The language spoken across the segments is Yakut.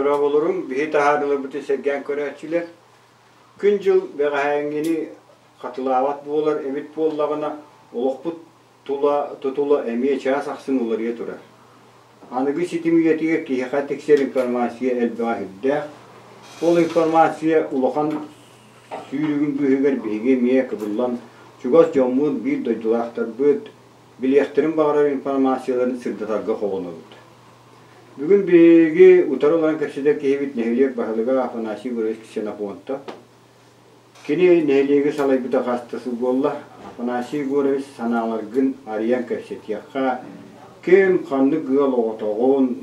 Дорооболоруҥ, биһи таһаарыыларбытын сэргээн көрөөччүлэр. Күн-дьыл бэҕэһээҥҥини хатылаабат буолар эбит буоллаҕына, олохпут тула тутула эмиэ чаас ахсын уларыйа турар. Аныгы ситим үйэтигэр киһиэхэ тиксэр информация элбэҕэ сүрдээх. Ол информация улахан сүүрүгүн быыһыгар биһиги эмиэ кыбыллан чугас дьоммут, биир дойдулаахтарбыт билиэхтэрин баҕарар информацияларын сырдатарга холонобут. Бүгүн биһиги утары олорон кэпсэтэр киһибит нэһилиэк баһылыга Афанасий Егорович Ксенофонтов. Кини нэһилиэги салайбыта хас да сыл буолла. Афанасий Егорович санааларгын арыйан кэпсэтиэххэ, ким ханнык ыал оҕотоҕун,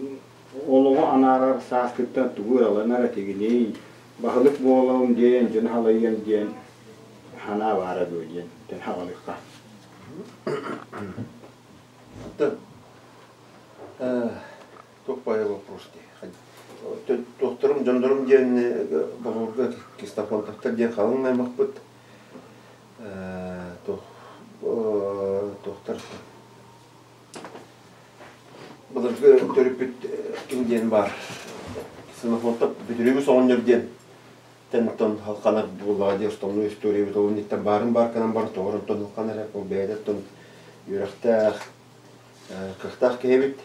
олоҕу анаарар сааскыттан тугу ыраланар этигиний, баһылык буолуом диэн, дьону халайыам диэн санаа баара дуо диэн хаҕалыахха. Туох баайа вопрос дии. Туохтарым, дьоннорум диэн Боҕуурга Кистофонтовтар диэн халыҥ аймахпыт. Туох туохтар былыргы төрүппүт ким диэн баар. Ксенофонтов Бүтүрүгүс оҕонньор диэн тэн халханар буоллаҕа дии основной историябыт ол инниттэн баарын баарканан баран тоҕор онтон халханар ол бэйэтэ үөрэхтээх кыахтаах киһи эбит.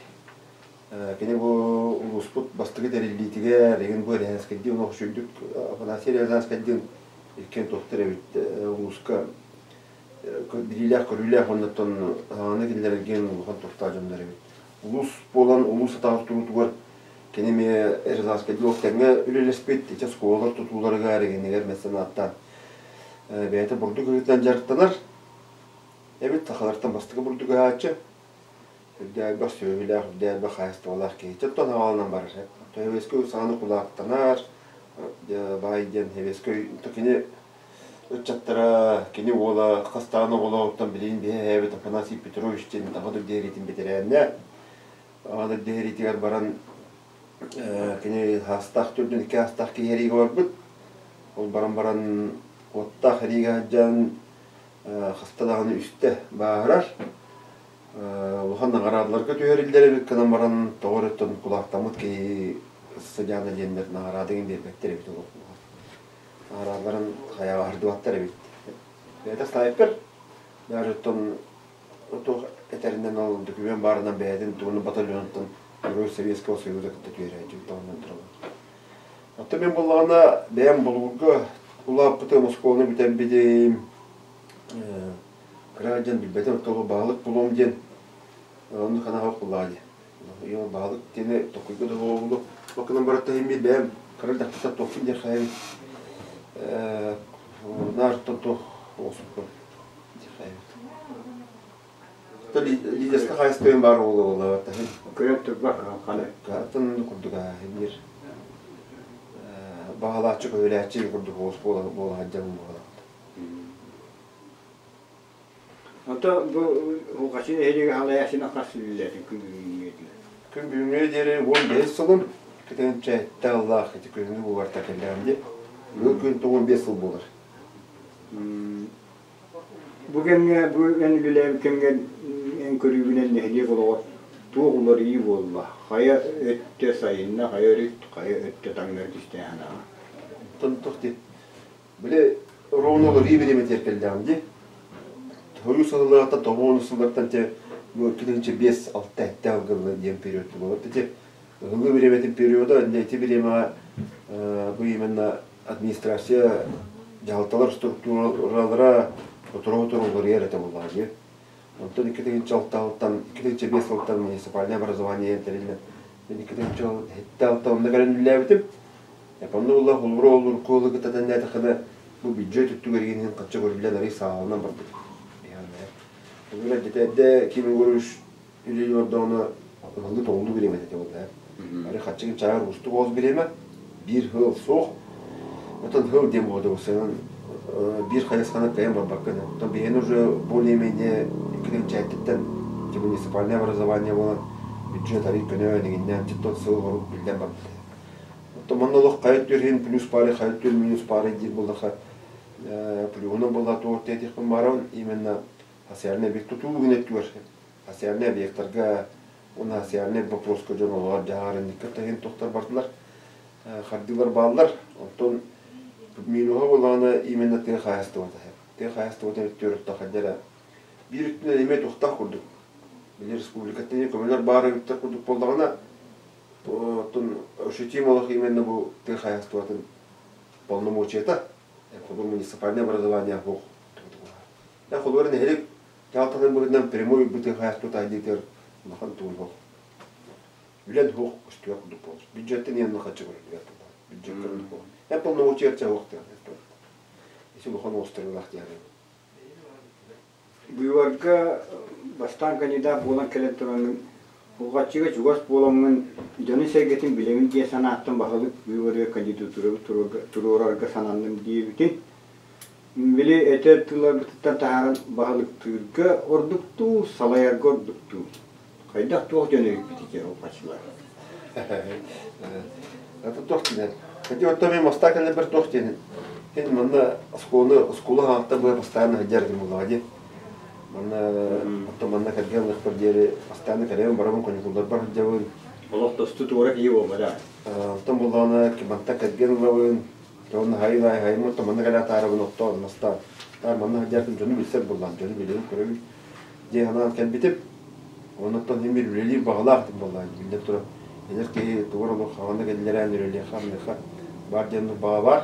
Кини бу улууспут бастакы тэриллиитигэр игин бу Рязанскайдыын олох үчүгдүк Афанасий Рязанскайдыын иккиэн туохтар эбит улууска билиилээх-көрүүлээх уоннаттан ааны киллэрэргин улахан туохтаах дьоннор эбит. Улуус буолан улуус атаҕар туруутугар кини эмиэ Рязанскайдыын олох тэҥҥэ үлэлэспит, ити оскуолалар тутууларыгар игинигэр меценаттаан бэйэтэ бурдук ыһыытынан дьарыктанар. Эбит сахалартан бастакы бурдук ыһааччы, үрдэ элбэх сүөһүлээх, үрдэ элбэх хаһаайыстыбалаах киһи. Оттон аҕалынан барар. Хэбиэскэй саҕаны кулаактанар, баай диэн Хэбиэскэй кини ыччаттара, кини уола хас даҕаны оҕолооҕуттан билигин биһи эһээбит Афанасий Петрович диэн Аҕа дойду сэриитин бэтэрээнэ. Аҕа дойду сэриитигэр баран кини хаастаах төрдүн икки аастаах киһи эриигэ барбыт. Ол баран баран уоттаах эриигэ сылдьан хаста даҕаны үстэ бааһырар. Улахан наҕараадаларга түһэриллэр эбит гынан баран тоҕо эрэ кулаактаммыт киһи сыдьаана диэннэр наҕараадыгын биэрбэттэр эбит олох. Наҕараадаларын хайаҕа аһардыбаттар эбит. Бэйэтэ снайпер. Даже оттон туох этэринэн ол документ баарынан бэйэтин тугун батальонуттан Герой Советского Союза кытта түһэрээччи онон турабын. Оттон мин буоллаҕына бэйэм Болугурга улааппытым, оскуоланы бүтэрбитим. Кыра дьон билбэтим, оттон баһылык булуом диэн оннук ханаҕа куллаа дии. Ийэм баһылык диэни токуйга да буолуо. Ол гынан баран тэһиммит бэйэм кыра дьахтар туохпун диэн хайабын. Наар туох оҕусуппун диэн хайабыт. Лидерскэ хаайыстыбын баар буолуо таһын. Көрөн турбах ханы. Атын курдук биир баҕалааччы көһүлээччи курдук оҕус буола буола сылдьабын буолаат. Ото бу Хукачин эһиригэ халайааччыны хас үлэлээтин күн бүгүҥҥэ диэри? Күн бүгүҥҥэ диэри 15 сылым кытынча аллаах ити күһүҥҥү бууларта кэллэҕим дии. Быйыл күн 95 сыл буолар. Бу кэмҥэ, бу эн үлэлээбит кэмҥэ эн көрүүгүнэн нэһилиэк олоҕор туох уларыйыы буолла? Хайа өттө сайынна, хайа өрүт, хайа өттө таҥнары түстээн санааҕа? Оттон туох дии, били ровно уларыйыы бириэмэтигэр кэллэҕим дии. Хойуу сыллартан, тоҕуон сыллартан те бу 2005-6 сэттэ алгылла диэн период буолар. Ити ыһыллыы бириэмэтин периода, ити бириэмэҕэ бу именно администрация дьаһалталар структуралара сотору-сотору уларыйар этэ буоллаҕа дии. Онтон 2006-алтан 2005 сылтан муниципальное образование тэриллэн мен 2007-алтан онно кэлэн үлэлээбитим. Онно буолла холобура ол урукку кытта тэннээтэххинэ бу бюджет өттүгэр иһин хачча көрүллэн арый саалынан барбыт. Холобура эрдэ Ким Егорович үлэлии олордоҕуна ыһыллыы тоҕуллуу бириэмэтэ этэ буолла. Бары хаччыгын чааһар уустук оҕус бириэмэ, биир сыл суох. Оттон сыл диэн буолуо сынан биир хайысханы кыайан барбаккын. Оттон биһиэни уже более-менее иккитин муниципальное образование буолан бюджет арый көнөөн иҥиннээн титтон сыл хорук биллэн барбыта. Оттон манна олох хайа түөрһин плюс пары, хайа түөр минус пары диир буоллаха плюһунан буолла туох диэтихпин барабын именно социальный объект тутуу гынеттүгэр социальный объекттарга уонна социальный вопроска дьон олоҕор дьаһаар инникке таһын тохтор бардылар. Хардыылар бааллар. Онтон минуһа буоллаҕына именно тыа хаһаайыстыбата. Тыа хаһаайыстыбатын өттүгэр оттон эрэ биир өттүнэн эмиэ туохтаах курдук. Били республикаттан көмөлөр баар эбиттэр курдук буоллаҕына, оттон ощутим олох именно бу тыа хаһаайыстыбатын полномочията. Холобур муниципальное образование суох. Холобур нэһилик дьаһалтатын быһыытынан прямой бу тыа хаһаайыстыбата айдыытыгар улахан тугун суох. Үлэн суох көстүбэт курдук буолар. Бюджеттен иэннэ хаччы көрүллүбэт буолар. Бюджет көрүллүбэт буолар. Эн полномочия суох диэн. Ити улахан уостарыылаах диэн. Быыбарга бастаан кандидат буолан кэлэн тураҥҥын, Улҕаччыга чугас буоламмын, дьону-сэргэтин билэбин диэн санааттан баһылык быыбарыгар кандидатурабын туруорарга сананным диэбитин, били этэр тылларбытыттан таһааран баһылыктыырга ордуктуу, салайарга ордуктуу. Хайдах туох дьон эбиппит ити Улҕаччылар? Это туох диэн. Ити оттон мен моста кэллэр туох диэн. Ин манна оскуоланы оскуола хаахта быа постоянно сылдьар этим буоллаҕа дии. Манна оттон манна кэргэн ылыахпар диэри постоянно кэлэбин барабын каникулларбар сылдьабын. Олох тосту туора киһи буолбата. Оттон буоллаҕына мантан кэргэн ылабын. Онно хайын аайы хайым оттон манна кэлэ атаарабын оттоон мастаан. Таар манна сылдьартым дьону билсэр буоллаҕым, дьону билэбин көрөбүн. Дьиэ санаан кэлбитим. Оннуттан син биир үлэлиир баҕалаах этим буоллаҕа биллэн турар. Эдэр киһи тугар олох хаҕана кэллэрээн үлэлиэххэ, хамныахха баар диэн баҕа баар.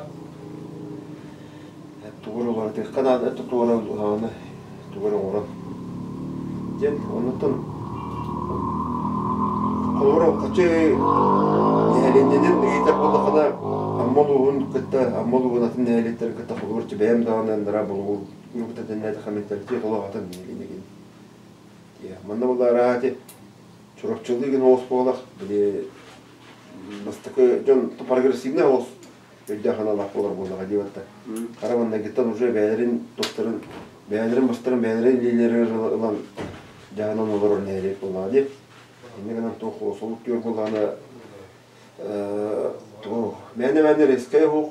Тугу эрэ уларытыахха наада, тугу эрэ хаҕаны тугу эрэ оҥорон. Диэн оннуттан холобура хачы нэһилиэнньэнин ыйытар буоллаххына Амма улууһун кытта Амма улууһун атын нэһилиэктэрин кытта холобур бэйэм даҕаны анараа болугур Нуктатыннээтэххэ менталитет олох атын нэһилиэнньэгин. Манна буолла арааһа ити Чурапчылыы гын оҕус буолах, били бастакы дьон прогрессивный оҕус өйдөөх аналаах буолар буоллаҕа диэбэттэр. Хара маннайгыттан уже бэйэлэрин тустарын, бэйэлэрин бастарын бэйэлэрин илиилэригэр ылан дьаһанан олорор нэһилиэк буоллаҕа дии. Инньэ гынан туох солук түөр буоллаҕына туох мээнэ-мээнэ резкэй оһох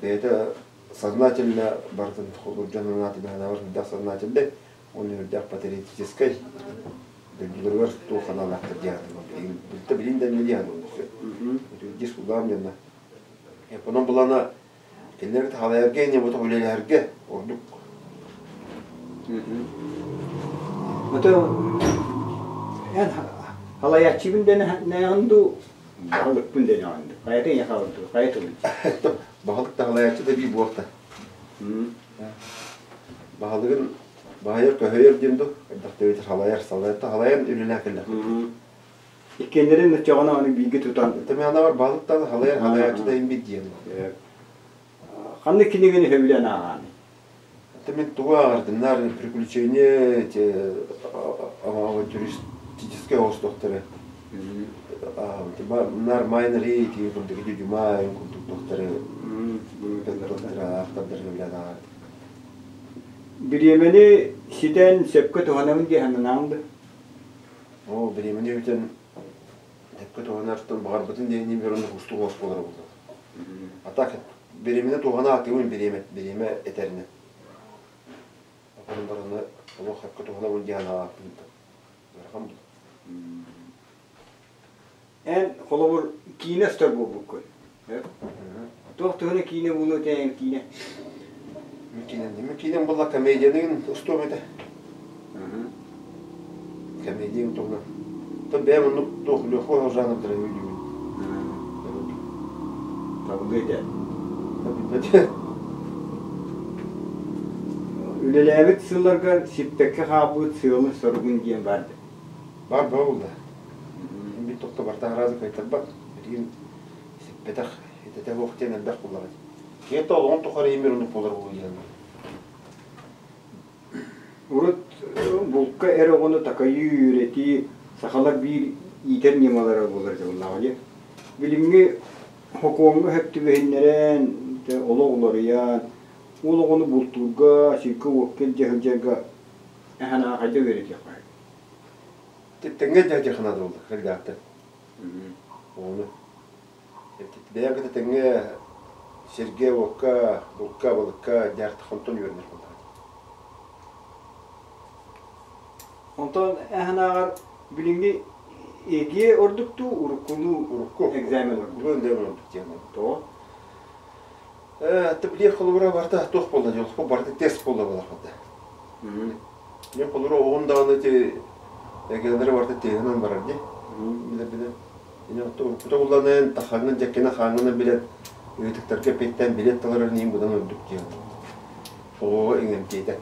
бэйэтэ сознательно барытын холбуур дьон санаатын санаабар сүрдээх сознательный уонна сүрдээх патриотическай дойдуларыгар туох санаалаахтар диэн билин билин да эмиэ диэн дис улаам дьонно онон булана кинилэр халайарга инне бу үлэлэһэргэ ордук. Ото эн халайааччыбын дэнэҕин дуу баһылыкпын дэнэҕин дуу хайатын яхабын дуу хайа тылын Баһылык да халайааччы да бии буолта. Баһылыгын баһыйар көһөйөр диэн дуу хайдах да эбэтэр халайар салайар халайан үлэлээх кэллэх. Иккиэннэрин оччоҕуна аны бииргэ тутан. Тэмээнэҕэр баһылыктан халайар халайааччы да иһин диэн. Ханнык кинигэни сөбүлээн ааҕаный? Это мен тугу ааҕардым, наар приключения, эти авантюристические оҕустуохтары. Наар Майн Рейд курдук ити Дюма курдук туохтары аахтардар сөбүлээн ааҕардым. Бириэмэни ситэн сөпкө туһанабын дии сананаҕын да? Оо, бириэмэни бүтэн сөпкө туһанартан баҕарбытын диэн иһин оннук уустук оҕус буолара буолуо. А так бириэмэни туһана атыыбын бириэмэ бириэмэ этэринэн. Оҕон бараны олох сөпкө туһанабын диэн анаабаппын ыарахан буолар. Эн холобур киинэ устар буолбуккун. Туох туһуна киинэ буолуо этэй киинэ? Мин киинэм буолла комедияны устуом этэ. Комедия туһунан. То бэйэм оннук туох легкого жанрдары өйдүүбүн. Табыллыа этэ. Билбэт. Үлэлээбит сылларгар сиппэккэ хаалбыт сыалын-соругун диэн баар да? Бар буолла. Мин тохто барта аразы кайтарбат. Билигин сиппэтэх, итэтэх уох диэн элбэх буоллаҕа. Киһи олоҕун тухары имир оннук буолар буолуо диэн. Урут булка эр оҕону такайыы, үөрэтии сахалар биир иитэр ньымалара буолар дьыллааҕа дии. Билиҥҥи хокуоҥҥа сөп түбэһиннэрэн, олох уларыйан, уол оҕону бултуурга, сиргэ-уокка илдьэ сылдьарга эһэнаҕа хайдах үөрэтиэххэ Тэҥҥэ дьаһана буолла кыргааттан. Ону бэйэм кытта тэҥҥэ сиргэ-уокка, булка, балыкка дьаартахонтон үөрэнэр буоллаҕа. Онтон эһэнааҕар билиҥҥи ЕГЭ ордук дуу, уруккулуу Урукку экзамен ордук? Урукку экзамен ордук диэн. Тоҕо? Э, билиэх холобура барыта туох буолла дьолхо барыта тест буолла буолар Мен холобура оҕом даҕаны ити ЭГЭлэри барыта теһинэн барар дии. Билэр-билэн. Ини отто уруккута булланан, тахаҥҥын дьэккинэ хааҥҥынан билэн, ыйытыктарга эппиэттээн билиэт таларар иһин быдан ордук диэн. Оҕоҕо иҥэмтиэтэ.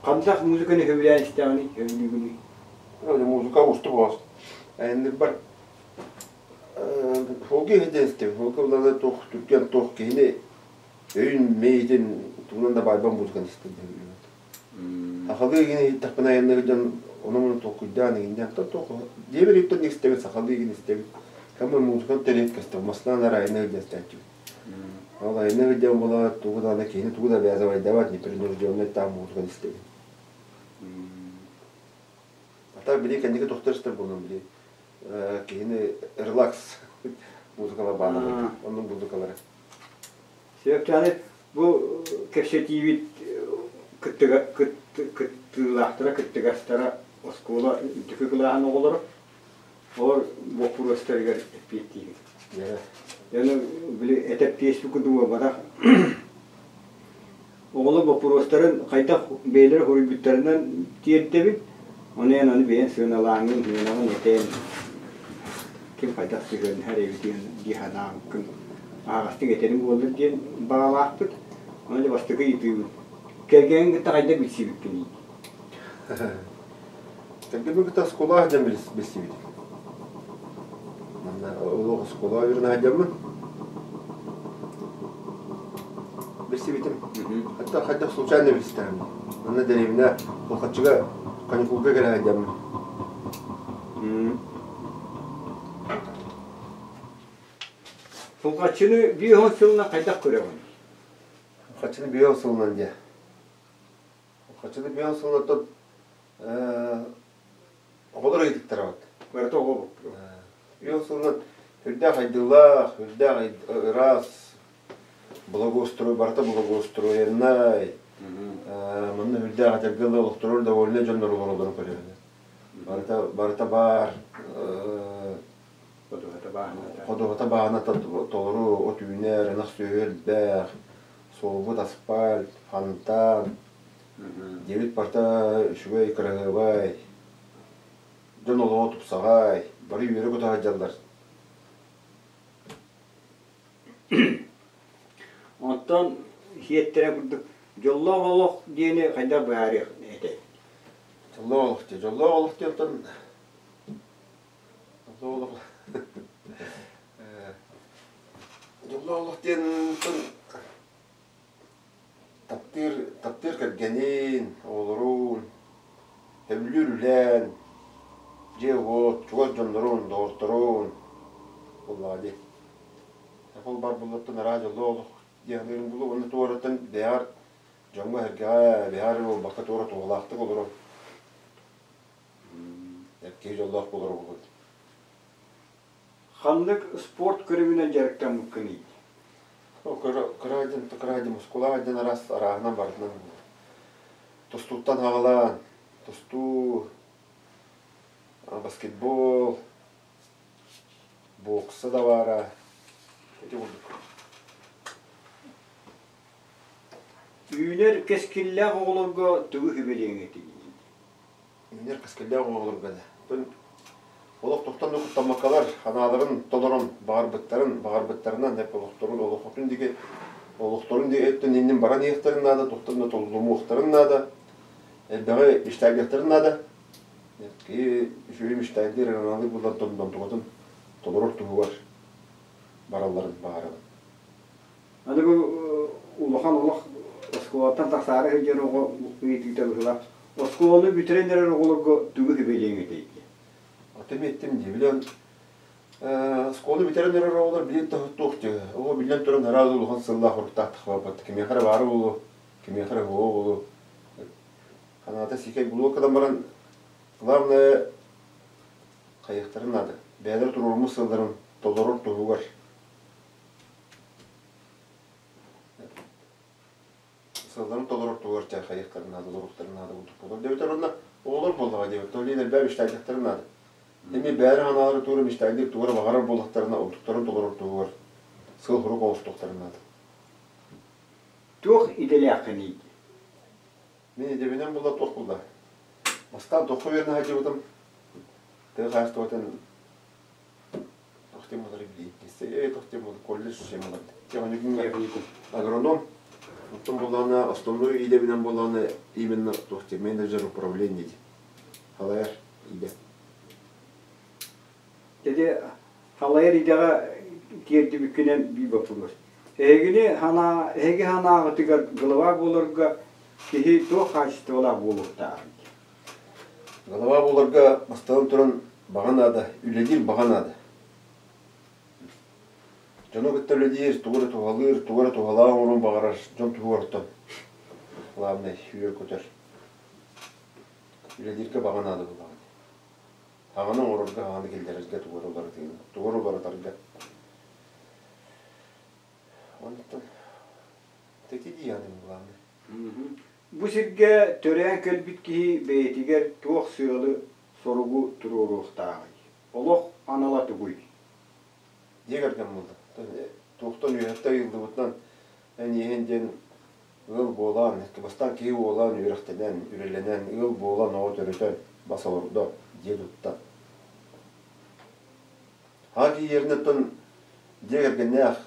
Хантах музыканы сөбүлээн истэҕиний, сөбүлүүгүнүй? Музыка уустук оҕос. Айаннырбар Фолги иһитин истэбин. Фолги буллана туох түргэн туох киһини өйүн мэйиитин тугунан да баайбан музыканы истэн сөбүлүүбүн. Сахалыы игин иһиттэхпинэ айанныыр дьон ону-муну толкуйдаан игиннээн туох диэбэр иһиттэн истэбин сахалыы игин истэбин. Кама музыканы тэрийэн көстөр маслаан ара айанныыр диэн истээччибин. Ол айанныыр диэн буолар тугу даҕаны киһини тугу да обязывайдабат непринужденный таах музыканы истэбин. А так били кэнники тохтор истэр буоллум били киһини релакс музыкалар бааллар оннук музыкалары. Сөптөөнү бу кэпсэтиибит кыттыылаахтара, кыттыгастара оскуола үрдүкү кылааһын оҕолоро. Олор боппуруостарыгар эппиэттиибит. Яны били этэптиэспит курдук буолбатах. Оҕолор боппуруостарын хайдах бэйэлэрэ хоруйбуттарынан тиэрдэбин. Ону эн аны бэйэн сыаналааҥҥын, сыанаҕын этэн ким хайдах сыһыаннаһар эбитин дии санаабыккын аһаҕастык этэрин буоллар диэн баҕалаахпыт. Ону дьэ бастакы ыйытыыбын. Кэргэҥҥин кытта хайдах билсибиккиний? Кэргэммин кытта оскуолаҕа сылдьан билсибитим. Манна олох оскуолаҕа үөрэнэ сылдьаммын билсибитим. Хатта хайдах случайно билстэҕим. Манна дэриэбинэ Улхаччыга каникулга кэлэ сылдьаммын. Улхаччыны 50 сылынан хайдах көрөҕүн? Улхаччыны 50 сылынан диэ. Улхаччыны 50 сылынан оҕолор ыйытыктара вот. Барыта оҕо боппуруос. Үөл сылынан үрдээх айдыылаах, үрдээх ыраас благоустрой, барыта благоустроеннай. Манна үрдээх этэргэ олохторор довольны дьоннор олоролорун көрөбүн. Барыта, барыта баар. Ходуһата бааһыната. Ходуһата бааһыната толору от үүнэр, ынах сүөһү элбэх, суолбут асфальт, фонтан, Диэбит барыта үчүгэй, кыраһыабай, дьон олоҕо тупсаҕай, бары үөрэ-көтө сылдьаллар. Онтон сиэттэрэ курдук дьоллоох олох диэни хайдах быһаарыах этэй? Дьоллоох олох диэн, дьоллоох олох диэн оттон дьоллоох олох дьоллоох олох диэн Таптыыр, таптыыр кэргэнин, оҕолорун, сөбүлүүр үлээн, дьиэ-уот, чугас дьоннорун, доҕотторун буоллаҕа дии. Ол бар буллартан араас дьоллоох олох дии саныырым буолуо уонна туораттан бэйэҕэр дьоҥҥо-сэргэҕэ бэйэҕэр эрэ буолбакка туора туһалаахтык олорон киһи дьоллоох буолара буолуо. Ханнык спорт көрүҥүнэн дьарыктаммыккыный? Кыра кыра мускулаах диэн араас арааһынан барытынан тустууттан аҕалаан тустуу, баскетбол, бокса да баара ити курдук. Үүнэр кэскиллээх оҕолорго тугу сүбэлиэҥ этэй? Үүнэр кэскиллээх оҕолорго да олох тохтон да куттаммаккалар санааларын толорон баҕарбыттарын баҕарбыттарынан эп олохторун олоххотун диэки олохторун диэки өттүн иннин баран иһиэхтэрин наада тохтон да толлумуохтарын наада элбэҕи мечтайдыахтарын наада киһи үчүгэй мечтайдыыр ыраналыыр буолан донтугатын толорор туһугар баралларын баҕарабын. Аны бу улахан олох оскуолаттан тахсаары сылдьар оҕо ыйытыыта быһыылаах. Оскуоланы бүтэрэн эрэр оҕолорго тугу сүбэлиэҥ этэй диэн. Аты эттим дии, билэн оскуоланы бүтэрэн эрэр оҕолор билин туох дии, оҕо биллэн туран араас улахан сыллаах уруктаах тахсыбаппат, кимиэхэ эрэ баара буолуо, кимиэхэ эрэ суоҕа буолуо. Ханаата сиикэй булуо гынан баран, главное хайыахтарын наада, бэйэлэрэ туруоруммут сыалларын толорор туһугар Сылларын толорор туһугар чай хайыахтарын наада, олоруохтарын наада курдук буолар. Дэбитэр уонна оҕолор Син элбэх мечтайдыахтарын наада. Эми бэйэлэрин санаалара туора мечтайдыыр тугу эрэ баҕарар буоллахтарына, онтуктарын толорор туһугар сыл-хорук оҥостуохтарын наада. Туох идэлээххиний? Мин идэбинэн буолла туох буолла? Бастаан туохха үөрэнэ сылдьыбытым, тыа хаһаайыстыбатын туох диэн буолар билии, туох диэн буолар, колледж диэн буолар. Техникум агроном. Оттон буоллаҕына основной идэбинэн буоллаҕына именно туох диэн менеджер управления диэн. Халайар идэ. Ити халайар идэҕэ тиэрдибиккинэн биир боппуруос. Эһигини санаа, эһиги санааҕытыгар глава буоларга киһи туох хаачыстыбалаах буолуохтааҕый? Глава буоларга бастатан туран баҕа наада, үлэлиир баҕа наада. Дьону кытта үлэлиир, тугу эрэ туһалыыр, тугу эрэ туһалаах оҥоруон баҕарар дьон туһугар оттон главное үөр-көтөр. Үлэлииргэ баҕа наада буоллаҕа дии. Аҕаны оҥорорго, аҕаны киллэрэргэ тугу эрэ уларытыыны, тугу эрэ уларытарга. Онтон ити дии саныыбын главное. Бу сиргэ төрөөн кэлбит киһи бэйэтигэр туох сыалы-соругу туруоруохтааҕый? Олох анала тугуй? Дьиэ кэргэн буолла. Туохтан үөһэттэн ыйыллыбытынан эн иэһин диэн ыал буолан, бастаан киһи буолан, үөрэхтэнэн, үлэлэнэн, ыал буолан оҕо төрөтөн бас олордо, дьиэ тутта. Аҕа киһи оттон дьиэ кэргэннээх,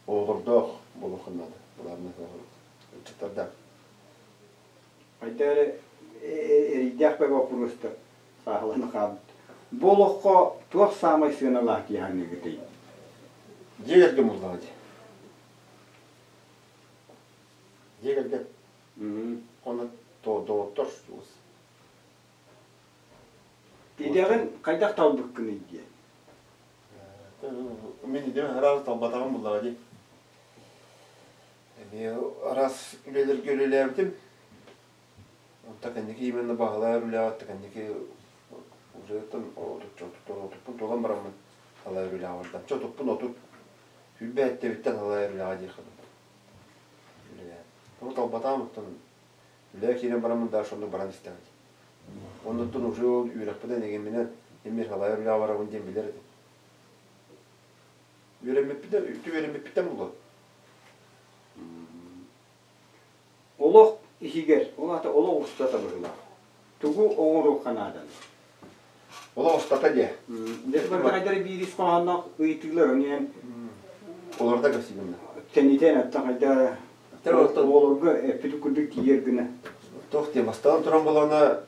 оҕолордоох буолуоххун наада. Главное, ыччаттардаах. Хайда эрэ эрийдээх бай боппуруостар сааһылана хаалбыт. Бу олоххо туох саамай сыаналаах дии саныыгытый? Дьиэ кэргэн буоллаҕа дии. Дьиэ кэргэн. Онно доҕоттор Идэҕин хайдах талбыккыный диэн? Мин идэбин араас талбатаҕым буоллаҕа дии. Эмиэ араас үлэлэргэ үлэлээбитим. Онто кэнники именно баһылайар үлэҕэ кэнники уже отуппун туолан бараммын халайар үлэҕэ бардым. Чэ отуппун отут сүүрбэ эттэбиттэн халайар үлэҕэ диэххэ үлэлээн. Ону талбатаҕым оттон үлэҕэ киирэн бараммын дальше оннук баран истэҕим. Оннуттан уже ол үөрэхпинэн эҥэмминэн эмиэ халайар үлэҕэ барабын диэн билэр этим. Үөрэммиппитэ, үтү үөрэммиппиттэн булуо. Олох иһигэр, ол аата олох устата быһыылаах. Тугу оҥоруохха нааданый? Олох устата диэ. Дьэ, биир ис хоһоонноох ыйытыылар ону Олорда кэпсиибин. Тэнитэн оттон хайда оҕолорго эппит курдук тиийэр гына. Туох диэ, бастаан туран буолана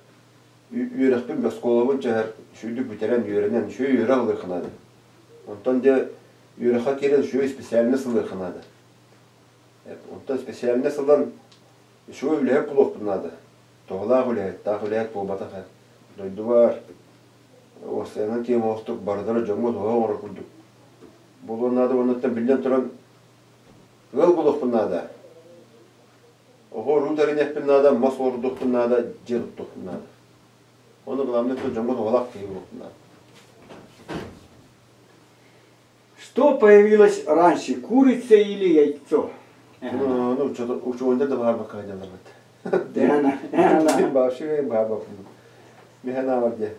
үөрэхпин оскуолабын чэһэр сүүрдүк бүтэрэн үөрэнэн үчүгэй үөрэх ылыахха наада. Онтон дьэ үөрэххэ киирэн үчүгэй специальность ылыахха наада. Онтон специальность ылан үчүгэй үлэһит буолуохпун наада. Туһалаах үлэһит, таах үлэһит буолбатах ээ. Дойдубар уопсайынан киэҥ оҕустук барытара дьоҥҥо туһа оҥорор курдук буолуон наада уоннаттан биллэн туран ыал буолуохпун наада. Оҕо уруу тэриниэхпин наада, мас олордуохпун наада, дьиэ туттуохпун наада. Ону главное дьоҥҥо туһалаах киһи буолуохпун наада. Что появилось раньше, курица или яйцо? Ну, учуонда да баһарбакка дьалларбыт. Бааши баабаппын. Миһэн аавар дии.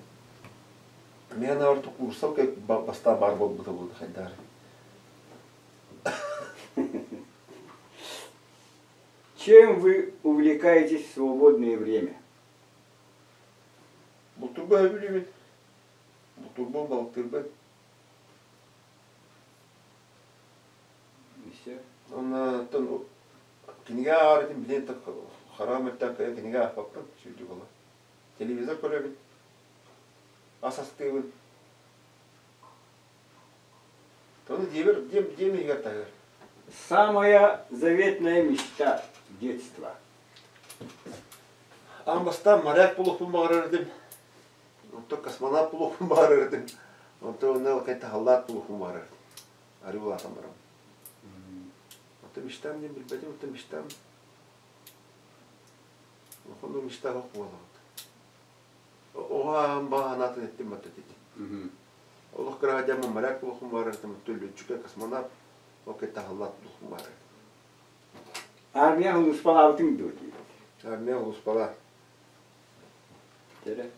Миһэн аавар курсал бастаан баар буолбута буолда хайдаар. Чем вы увлекаетесь в свободное время? Бултурба сөбүлүүбүн. Бултурбун, балыктыырбын. Онтон кинигэ ааҕар этим, билигин хараҕым өттөөн кыайан кинигэ аахпаппын, сүүрдүк олор. Телевизор көрөбүн, ас астыыбын. Ону диэбэр, диэм, диэм иһигэр таһыар. Самая заветная мечта детства. Аан бастаан моряк буолуохпун баҕарар этим. Онтон космонавт буолуохпун баҕарар этим. Онтон онно халлаат буолуохпун баҕарар этим. Арыы улаатан баран. Онтон мечтам диэн билбэтим, онтон мечтам Улахан мечта суох буолабыт. Оҕо ааһан баҕа санаатын эттим батта дии. Олох кыраҕа дьаммын моряк буолуохпун баҕарар этим, оттон лүөччүкэ космонавт, ол кытта халлаат буолуохпун баҕарар этим. Армия сулууспалаабытыҥ дуо диэбит. Армия сулууспалаа. Дьэрэ.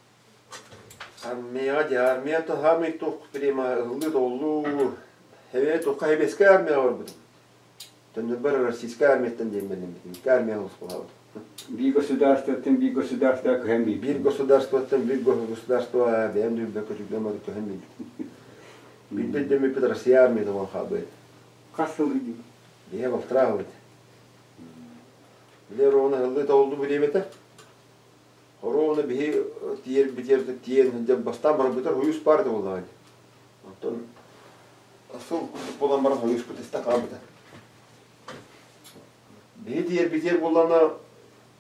Армияҕа дии, армия хаамый туох прямо ыһыллыы-толлуу, эбээ туохха сэбиэскэй армияҕа барбытым. Төннөрбөр российскай армияттан диэн бэлэммитим, икки армияҕа ускулаабытым. Биир государствоттан биир государствоҕа көһөн биир. Биир государствоттан биир государствоҕа бэйэм дүлбэккэ түргэн барыт көһөн биэрбитим. Биирдэ өйдөммүппүт Россия армията буолан хаалбыт. Хас сыл ыйдыы? Биһиэ балтараа сыл этэ. Били ровно ыһыллыы-тоҕуллуу бириэмэтэ. Ровно биһи тиийэрбитигэр тиийэн сылдьан бастаан барбытар хойуус баар этэ буоллаҕа дии. Онтон сыл курдук буолан баран хойууспут истэ хаалбыта. Биһи тиийэрбитигэр буоллаҕына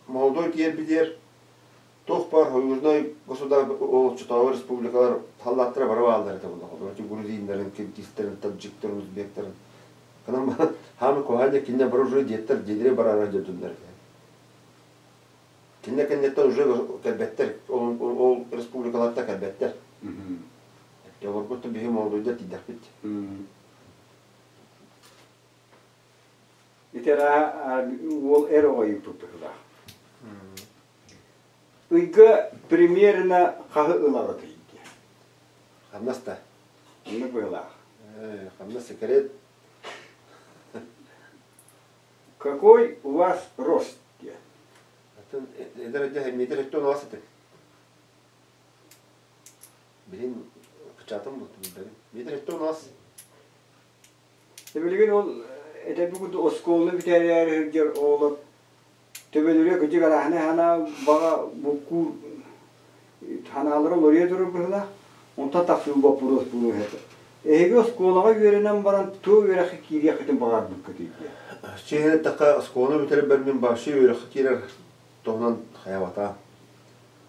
молодой тиийэрбитигэр туох баар союзнай государство оччотооҕу республикалар халлааттара бары бааллар этэ буоллаҕа. Олорчу грузиннарын, киргизтэрин, таджиктарын, узбектарын. Канан хаамы куһаан кинне бары уже деттер дедре барара дьоннор этэ. Кинне кэнниттэн уже кэлбэттэр, ол, ол республикаларта кэлбэттэр. Олорбуттан биһи молодойдар тиийдэхпит. Ити уол эр оҕо ыйыппыт быһыылаах. Ыйга примерно хаһы ылаҕытый диye. Хамнас да. Оннук быһыылаах. Хамнас секрет. Какой у вас рост диye. Атын эдэр эдэр метр өттөн алас этим. Билин кычатым бултум Метр өттөн алас. Билигин ол этэрбит курдук оскуоланы бүтэрээри сылдьар оҕолор төбөлөрө кырдьык арааһынай санаа баҕа буккуур санаалара уларыйа турар быһыылаах. Онтон тахсыы боппуруос буолуо этэ. Эһиги оскуолаҕа үөрэнэн баран туох үөрэххэ киириэххитин баҕарбыккытый диэн. Чиэһинэ эттэххэ, оскуоланы бүтэрэрбэр мин вообще үөрэххэ киирэр туһунан хайаабатаҕым.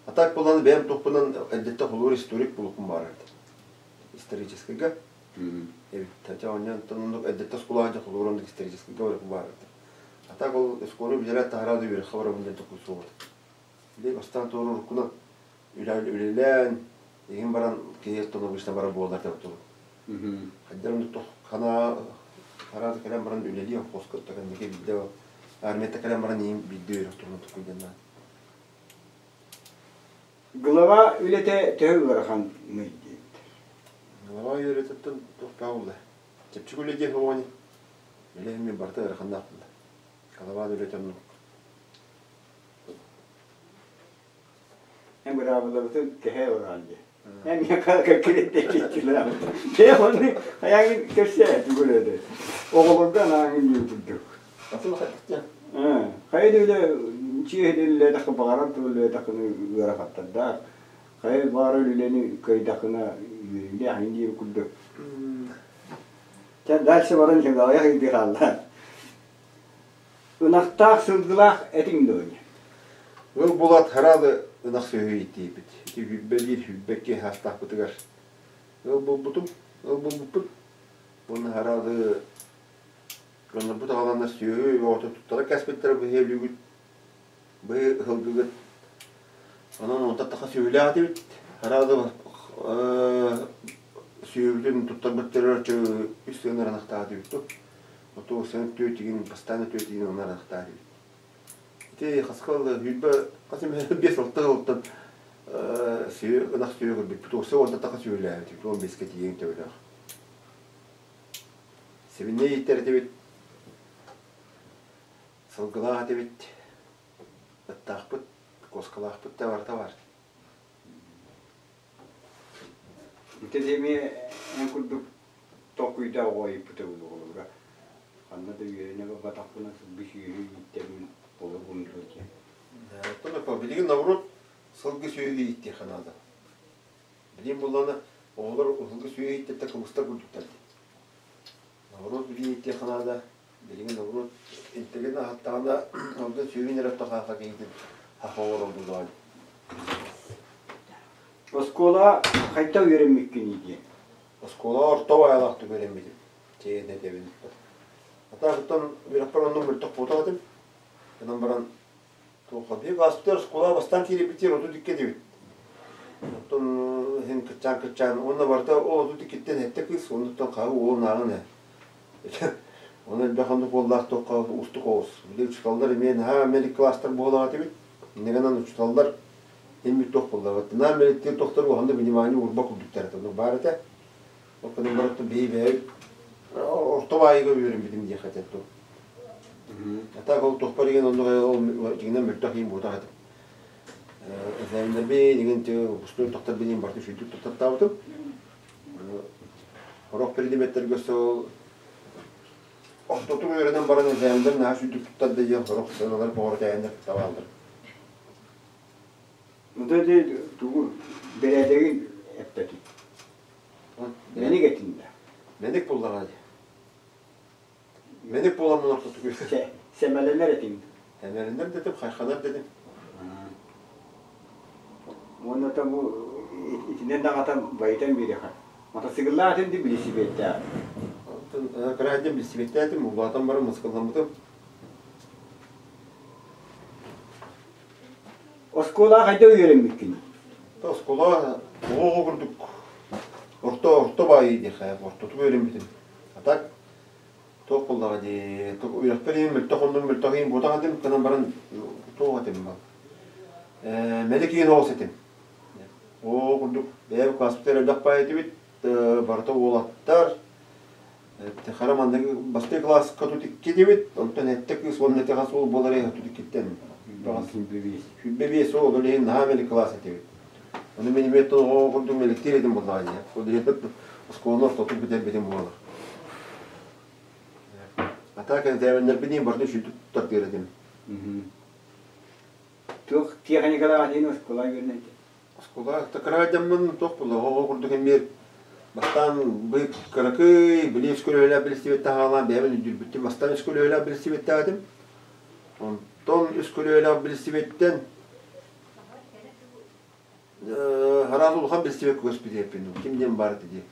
А так буолан бэйэм туһунан эрдэттэн холуур историк буолуохпун баҕарар этим. Историческайга эбит. Хотя онньон оннук эрдэттэн оскуолаҕа дьэ холуур оннук историческайга барыахпын баҕарар этим. А так ол оскуоланы бүтэрээт таһаараа да үөрэххэ барабын диэн толкуй суох этэ. Били бастаан туоруруккунан үлэлээн, иһин баран киһи оттон обычно барар буолар деп туру. Хайдар оннук хана хараата кэлэн баран үлэлии хоско кэнники биирдэ армията кэлэн баран иһин биирдэ үөрэх туһунан туккуйданна. Глава үлэтэ төһө ыараханый диэбиттэр. Глава үөрэтиттэн туох баа буолла? Чэпчэки үлэ диэн суоҕа Үлэ мен барыта ыараханнаах буолла. Глава үлэтэ оннук. Эн быраабылабытын кэһэ олорон дии. Эн миэхэ кэккириттэккиччилээх. Дьэ ону хайаҥын кэпсээ тугу Оҕолорго анааҥын диэн курдук. Атын хайдах Хайа да үлэ чиэһиниллээтэххэ баҕарар тыллаатаххына ыарахаттардаах. Хайа баҕарар үлэни кыайдаххына үөрүүлээх иһин диир курдук. Чэ дальше баран иһэн аҕыйах ыйдыы хаалла. Ынахтаах сылгылаах этиҥ дуо? Ыл булат хараалы ынах сүөһү ииттиибит. Ити сүүрбэлиир сүүрбэкки саастаахпытыгар ыл булбутум, ыл булбуппут. Уонна хараалы дьоннорбут аҕаланнар сүөһү оҕото туттара кэспиттэрэ быһыы өлүүгүт, быһыы ыһылгыгыт. Онон онтон таха сүөһүлээх этибит. Хараалы сүөһүбүтүн туттарбыттарыгар үс сыанар ынахтаах этибит. Оту сэн түөтигин, бастаан түөтигин онно арахтаар эбит. Ити хаска ылла сүүрбэ хас эмэ 5-6 сылтан сүө ынах сүө көрбүппүт. Уопсай уонта таха сүөлээбит. 15-ке тиийэн төбөлөөх. Сибинньэ ииттэр этибит. Сылгылаах этибит. Ыттаахпыт, куоскалаахпыт да барыта бар. Ити эмиэ эн курдук толкуйдаах оҕо ыйыппыта буолуо ханна да үөрэнэ барбатахпына сылгы сүөһү ииттэбин олорбун дуо диэн. Оттон билигин наоборот сылгы сүөһү ииттиэххэ наада. Билигин буоллаҕына оҕолор сылгы сүөһү ииттэртэн кыбыстар курдуктар дии. Наоборот билигин ииттиэххэ наада. Билигин наоборот интегин аһаттаҕына онтон сүөһүн эрэ тохааха киһитин хаха оҥорор буоллаҕа дии. Оскуолаҕа хайдах үөрэммиккиний диэн? Оскуолаҕа орто баайалаахтык үөрэммитим. Чэйэн этэбин. Атаахыттан үөрэхпэр онно мөлтөх буолтах этим. Гынан баран туохха биир ааспытыгар оскуолаҕа бастаан киирбитигэр 32 этибит. Оттон иһин кыччаан-кыччаан уонна барыта ол 32-ттэн сэттэ кыыс, оннуттан хаһы уолун ааҕын ээ. Оны элбэх оннук уоллаах туохха уустук оҕус. Били учууталлар эмиэ наһаа мелик класстар буолаҕа этибит. Инньэ гынан учууталлар Иммит туох буоллабыт. Наар мэлиттиир тохтор улахан да внимание уурба курдуктар этэ. Баар этэ. Ол кэнэн барыттан биһи бэйэбит орто баайыга үөрэммитим диэххэ этэ. А так ол туохпар деген оннук ол дьиҥинэн мөлтөх иин буотах этим. Экзаменнарбын игин те выпускной тохтор билин барты сүйдүк туттартаабытым. Сорох предметтэргэ сол ортотун үөрэнэн баран экзаменнар наһаа сүйдүк туттарда диэн сорох сыаналар боҕор тээннэр табааллар. Онто ити тугу бэрээдэгин эппэтин. Мэник этин да. Мэник буллаҕа дии. Мэник буоламмын ортотугар. Сэмэлэнэр этиҥ. Сэмэлэнэр да этим, хайханар да этим. Уонна та бу итинэн даҕатан байытан биэриэхэ. Мотоцикллаах этин ди билисибиэттээх. Кыра сылдьан билисибиэттээтим, улаатан баран мыскылламмытым. Оскуолаҕа хайдах үөрэммиккиний? Оскуола оҕо курдук орто орто баайыы диэххэ ортотук үөрэммитим. А так туох буоллаҕа дии үөрэхпэр иһин мөлтөх оннун мөлтөх иһин буотах этим гынан баран туох этим бал мэник иһин оҕус этим. Оо курдук бэйэм класспытыгар элбэх баай этибит барыта уолаттар Хара манныгы бастакы кылааска тут икки онтон эттэ кыыс уонна ити хас уол буолар ээ тут иккиттэн 25 уол ол иһин наһаа мэлик кылаас этибит. Ону мин эмиэ оҕо курдук мэликтиир этим буоллаҕа дии. Ол иһин оскуоланы ортотун бүтэрбитим буолар. А так экзаменнарбын барытын сүүтүк туттартыыр этим. Туох тиэхиньикалаах этин оскуола үөрэнэн Оскуола кыра дьаммын туох буолла оҕо курдук эмиэ бастаан быйыл кыракый били үскүлүөлээх билсибит таһаалаан бэйэбин үрдүрбүттүм бастаан үскүлүөлээх билсибиттээҕитим онтон үскүлүөлээх билсибиттэн араас улахан билсибит көспүтүөппүн ким диэн баар этэ дии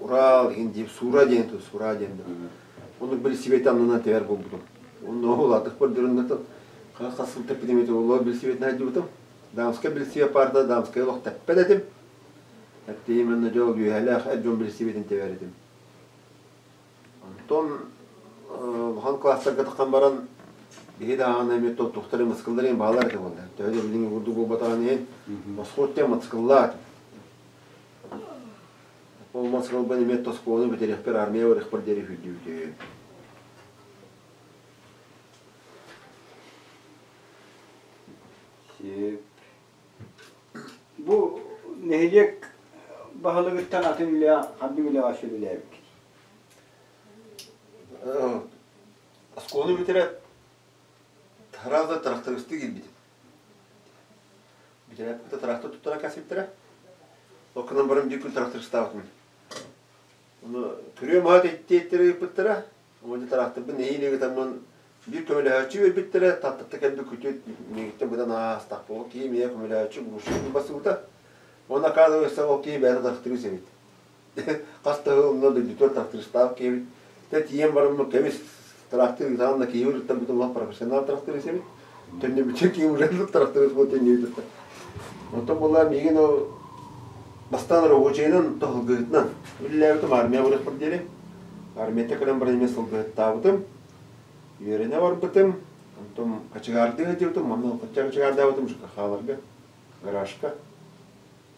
Урал иһин диир Сура диэн тыл Сура диэн оннук билсибит аннынан тэбэр буолбутум онно улаатыхпар дөрүннэтэн хас сыл тэппитим этэ буолуо билсибитин айдыбытым Дамскай билсиэ паарта Дамскай олох тэппэт этим. Эттиим онно дьол үөһэлээх эр дьон билсибитин тэбэр этим. Онтон улахан класстарга таххан баран биһи даҕаны эмиэ туохтары мыскыллар иһин баалар этэ буолла. Төһө да билиҥҥи курдук буолбатаҕын иһин восход диэн мацкыллаат. Ол мацкылбын эмиэ тоскуону бүтэриэхпэр армия барыахпар диэри сүүрдүбүтүм. Бу нэһилиэк баһылыгыттан атын үлэ ханнык үлэҕэ сөбүлээбиккит? Оскуоланы бүтэрээт сразу трактористыы киирбитим. Бүтэрээт кытта трактор туттара кэлсибиттэрэ. Ол гынан баран биир күн трактористаабытым. Ону күрүө маһа тиэйтэрэ ыыппыттара. Уонна тыраахтарбын нэһиилэ ыытаммын биир көмөлөһөөччү биэрбиттэрэ, Тааттаттан кэлбит күтүөт миигиттэн быдан аастах ол киһи миэхэ көмөлөһөөччү грузчик бассыбыта. Уонна оказывается ол киһи бэйэтэ тракторист эбит. Хас да сыл онно дойдутугар трактористаах киһи эбит. Дьэ тиийэн бараммын кэбис трактор ыытаҕын да киһи ыыттарбытым улахан профессионал тракторист эбит. Төннүбүтэ киһи уже тракторист буолан төннүбүт. Онтон буоллаа миигин ол бастаан рабочайынан тоһулгуһутунан үлэлээбитим армия барыахпар диэри. Армията кэлэн баран эмиэ сылгыһыттаабытым, үөрэнэ барбытым, онтон хачыгаардыы сылдьыбытым, манна хачча хачыгаардаабытым ЖКХ-ларга, гаражка.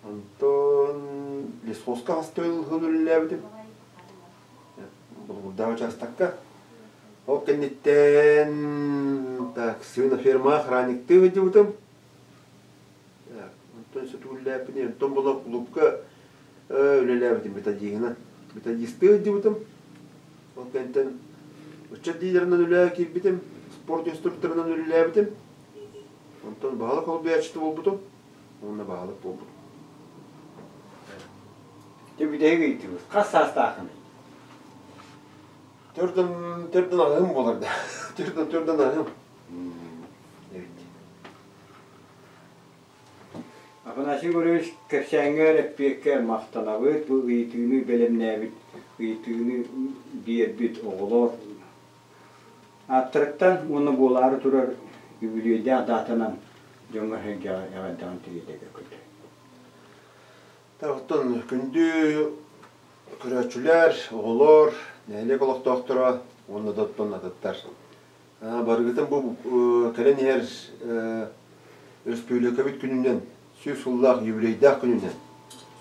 Онтон лесхозка хас сыл үлэлээбитим, Булгурдаах учаастакка. Ол кэнниттэн так, свинофермаҕа охранниктыы сылдьыбытым. Онтон сөтүүллээппин, онтон була кулуупка үлэлээбитим методиһынан. Методистыы сылдьыбытым. Ол кэнниттэн ыччат лидерынан үлэҕэ киирбитим, спорт инструкторынан үлэлээбитим. Онтон баһылык холбуйааччыта буолбутум уонна баһылык буолбутум. Дьэ бүтэһик ыйытыыбыт. Хас саастааххыный? Төрдөн төрдөн аҕыһым буолар да. Төрдөн төрдөн аҕыһым. Эбит. Афанасий Егорович, кэпсээҥҥэр, эппиэккэр махтанабыт. Бу ыйытыыны бэлэмнээбит, ыйытыыны биэрбит оҕолор ааттарыттан уонна буолаары турар үбүлүөйдээх даатанан дьоҥҥо-сэргэҕэ эҕэрдэҕин тириэрдэргэ көрдөһөбүн. Оттон күндү көрөөччүлэр, оҕолор, нэһилиэк олохтоохторо уонна да оттон атыттар. Барыгытын бу кэлэн иһэр Өрөспүүбүлүкэбит күнүнэн, 100 сыллаах юбилейдаах күнүнэн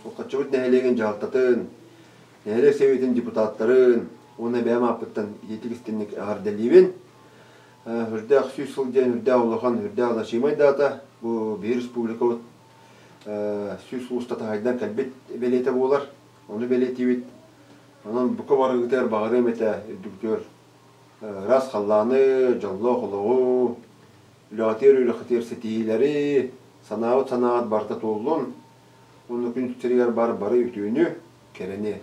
Сулҕаччыбыт нэһилиэгин дьаһалтатын, нэһилиэк сэбиэтин депутаттарын уонна бэйэм ааппыттан итиитик истиҥник эҕэрдэлиибин. Үрдээх 100 сыл диэн үрдээх улахан, үрдээх значимай дата. Бу биир республикабыт 100 сыл устата хайдан кэлбит бэлиэтэ буолар. Ону бэлиэтиибит. Онон бука барыгытыгар баҕарыам этэ үрдүктүөр ыраас халлааны, дьоллоох олоҕу, үлэҕитигэр-үлэхитигэр ситиһиилэри, санаабыт санааҕыт барыта туоллун. Уонна күн сиригэр бар бары үтүөнү, кэрэни.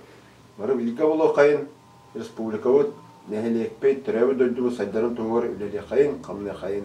Бары билгэ буолуоххайын, республикабыт, нэһилиэкпит, төрөөбүт дойдубут сайдарын туһугар үлэлиэххэйин, хамныаххайын.